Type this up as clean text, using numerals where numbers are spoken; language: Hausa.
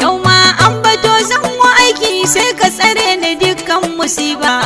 Yau ma an bato zan wa aiki, sai ka tsare ni dukkan musiba.